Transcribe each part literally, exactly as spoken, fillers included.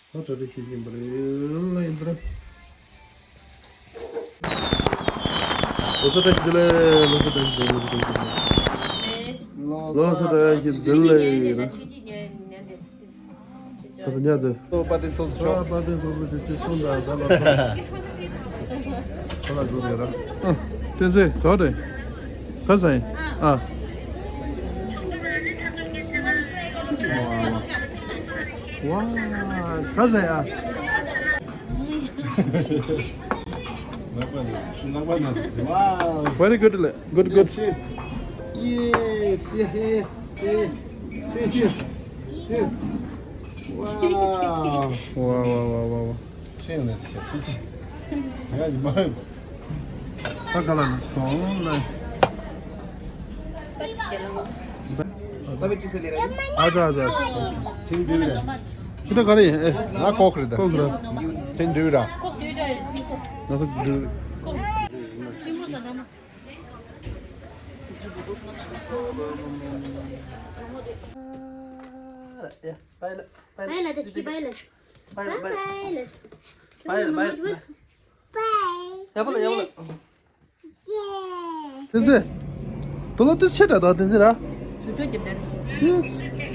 ད་གྲ་སྒྲིག་བྱེད་ཀྱི་ཡིན་པ་རེད། ལ་ཡིན་པ་རེད། ལོ་གསར་བཀྲ་ཤིས་བདེ་ལེགས། ལོ་གསར་བཀྲ་ཤིས་བདེ་ལེགས། ལོ་གསར་བཀྲ་ཤིས་བདེ་ལེགས། ལོ་གསར་བཀྲ་ཤིས་བདེ་ལེགས་ཡིན་ན། ད་དུ་ཉལ་དུ། ཨོ་དཔལ་ལྡན་ཚོགས་གཙོ་མཆོག་དཔལ་ལྡན་ཚོགས་གཙོ་ཆེ་ཆེ་སོང་དང་ཟླ་ལ་སོང་། ཁོ་ལ་འགྲོ་རེད་ར། ཨ། བསྟན་འཛིན་ག་རེ། ག་ཟེར། ཨ། ཝ། ག་ཟེར། ཨ། Very good, good, good. Yes, yeah, yeah, yeah. Wow. Wow, wow, wow, wow, wow. ད་ག་ལ་ན་སོང་ལ། ཨ་ད་ཨ་ད། ཁྱེད་ག་རེ། ང་ཁོག་རེད་ད། ཁོག་རེད། ཁྱེད་འདྲི་ར། ང་ཁོག་འདྲི། Bye, bye, bye. Bye, bye. Bye, bye. Bye, bye. Bye, bye. ཡག་པོ་ལ་ཡག་པོ་ལ། བསྟན་འཛིན། དུ་ལོ་དུ་ཆེ་དྲགས་འདུག་བསྟན་འཛིན་ར། ཡེས། བསྟན་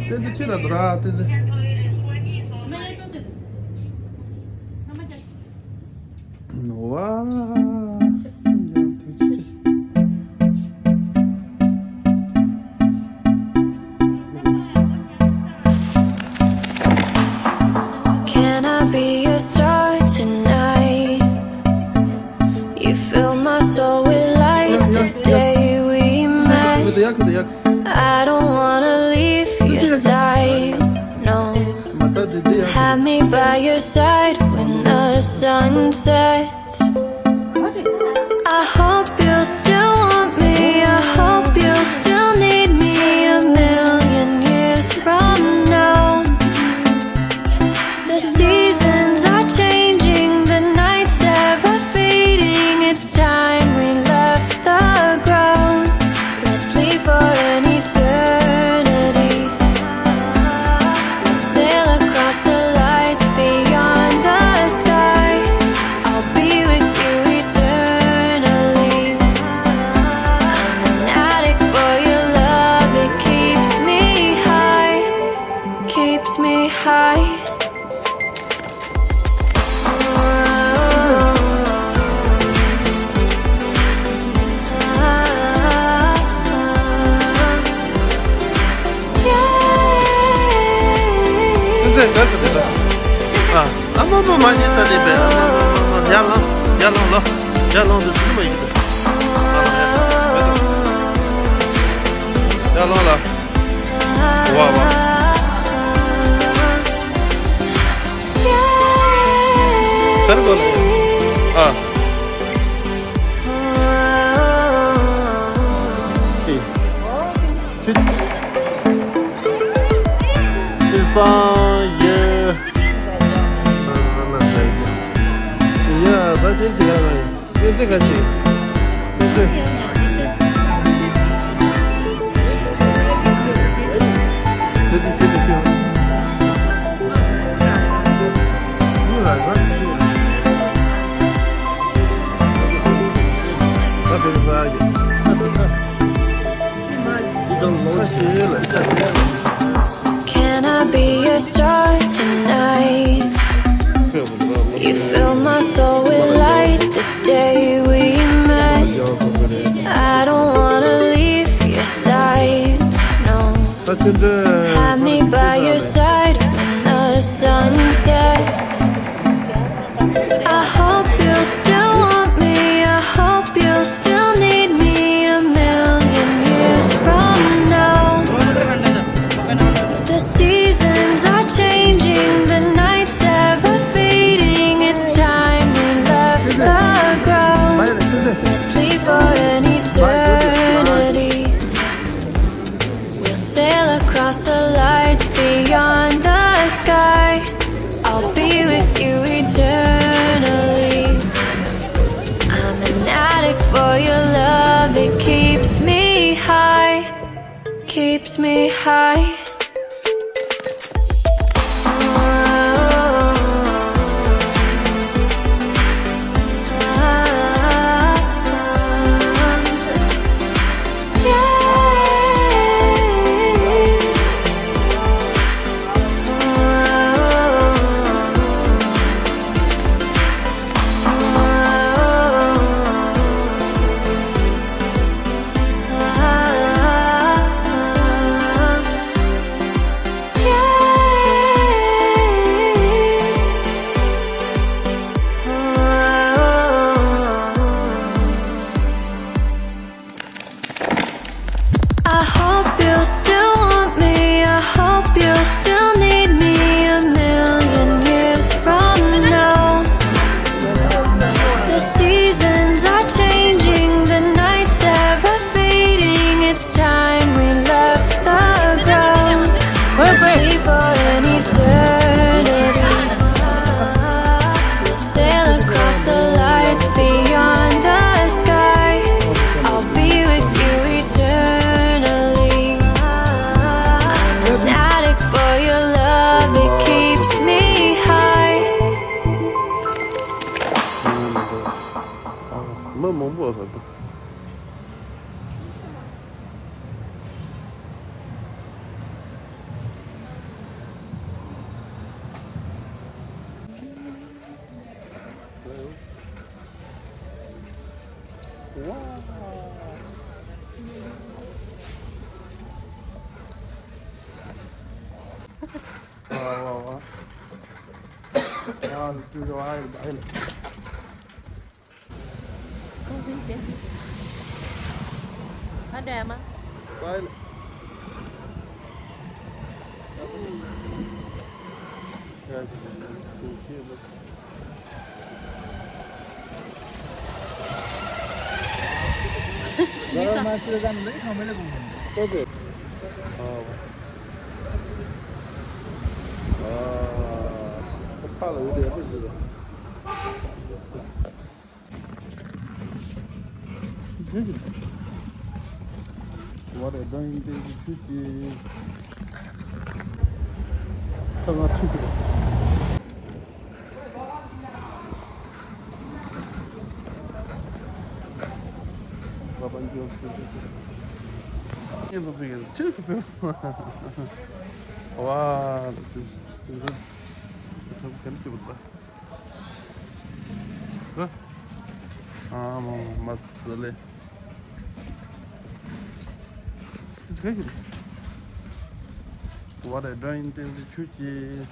འཛིན་ཆེ་དྲགས་འདུག་ར་བསྟན་འཛིན། ཝ། Can I be your star tonight? You fill my soul with light the day we met. I don't wanna leave your side, no. Have me by your side when the sun sets. I hope you still want me. I hope you still need me a million years from now. The seasons are changing, the nights ever fading. It's time we left the ground. Let's leave for an eternity. We'll sail across the lights beyond the sky. I'll be with you eternally. I'm an addict for your love, it keeps me high, keeps me high. ཨ་མ་མ་མ་ཉེ་ས་ལེ་བས། ཨ་མ་མ་མ་མ། ཡར་ལངས། ཡར་ལངས་ལོ། ཡར་ལངས་དུ་ཚུར་མ་ཡིན་གི། ཡར་ལངས་ལ། ཝ་ཝ། ད་རེ་གོ་ལ། ཨ། ཅི། ཅི། ཅི་སང་ཡེ། ཡ་ད་ཅི་ཅི་ཡ་ལ་ཡིན། ཡོད་ཚད་ག་ཅིག་ཡོད་ཚད། དེ་དེ་དེ་དེ་དེ། ཡོད་ལ་ག་ཅིག་ད་དེ་ལ་ཟ་གི། ད་ཚིག་ཁ། འདི་གང་ལོ་ཞེས་ལ་ཅག་ཡ། Can I be your star tonight? You fill my soul with light the day we met. I don't wanna leave your side, no. Have me by your side when the sun sets. I hope you still want me. I hope you still need me a million years from now. The seasons are changing, the nights ever fading. It's time we left the ground. Let's leave for an eternity. We'll sail across the lights beyond the sky. I'll be with you eternally. I'm an addict for your love, it keeps me high, keeps me high. ལོ་ཟེར་དུ། What a drain thing to shoot ye.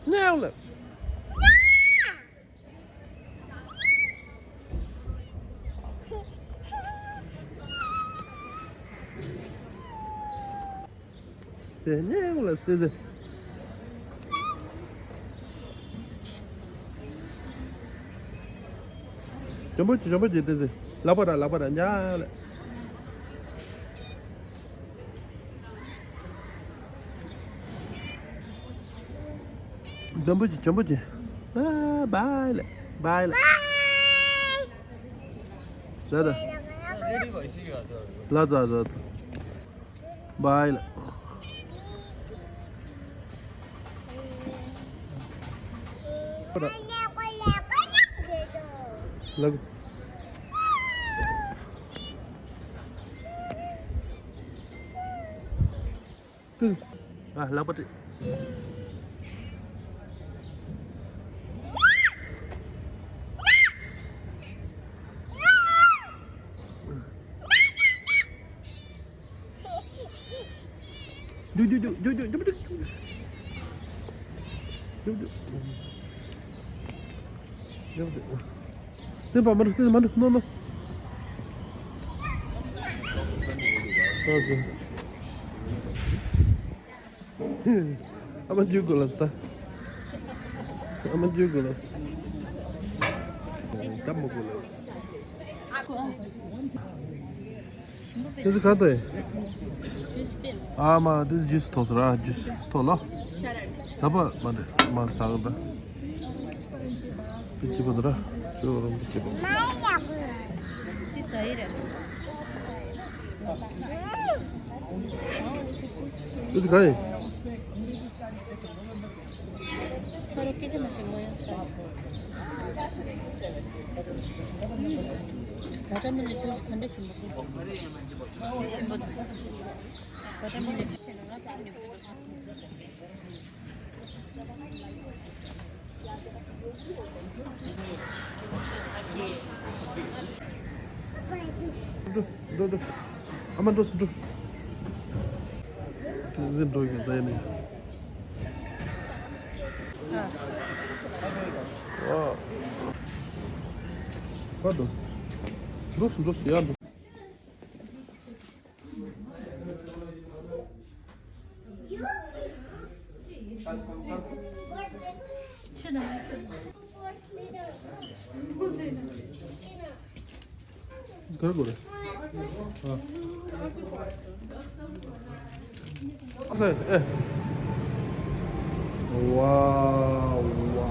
Nailed it. དེ་ནས་ལ་སེ་སེ། ཇམ་པོ་ཇི་ཇམ་པོ་ཇི་དེ་སེ། ལག་པ་ར་ལག་པ་ར་ཉ་ལ། ཇམ་པོ་ཇི་ཇམ་པོ་ཇི། ཨ་བའི་ལ་བའི་ལ། ལ་ད། ལ་ད་ལ་ད། བའི་ལ། ལགས། ཨ་ལག་པ་སྤྲད། ཏེ་པ་མ་འགྲོ། ཏེ་མ་འགྲོ། ནོ་ནོ། ཨ་ཟེ། ཨ་མ་འཇུ་དགོས་ལ་སྟ། ཨ་མ་འཇུ་དགོས་ལ་སྟ། ཀ་མོ་དགོས་ལ། དེ་ཚོ་ག་ལྟ་ཡིན། ཨ་མ་དེ་ཇུས་ཐོག་ས་ར་ཇུས་ཐོག་ལ། ད་པ་མ་རེད་མ་ཟ་གི་ད། པི་ཅི་པ་ད་ར། ཅོ་རང་པི་ཅི་པ། དེ་ཚོ་ག་ཡིན། ཁ་རོག་སྐད་ཆ་མ་བཤད་མོ་ཡང་ས། བ་ཏྲ་མི་ལོན་ཇུས་ག་འདྲ་ཞིམ་པོ། ཞིམ་པོ། བ་ཏྲ་མི་ལོན་ཇུས་ནང་ལ་ཕན་ནུས་པོ་འདུག་འགྲོ་འགྲོ་འགྲོ། ཨ་མ་འགྲོ་སོང་འགྲོ། འགྲོ་གི་ད་ནི། ཨ། ཨ། འགྲོ་འགྲོ་སོང་འགྲོ་སོང་ཡར་འགྲོ། གར་གོ་རེ། ཨ། ཨ་སེ་ཨེ། ཝའོ་ཝའོ།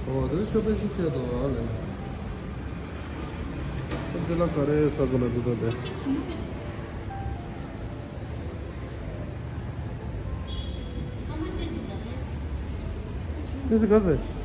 ཨོ་དེ་ཤོ་པེ་ཤི་ཁྱེད་དོ་ཨ་ལེ། ཁྱེད་ལ་ག་རེ་ས་གོ་ན་འདུག་ད་དེ། དེ་སི་ག་སེ།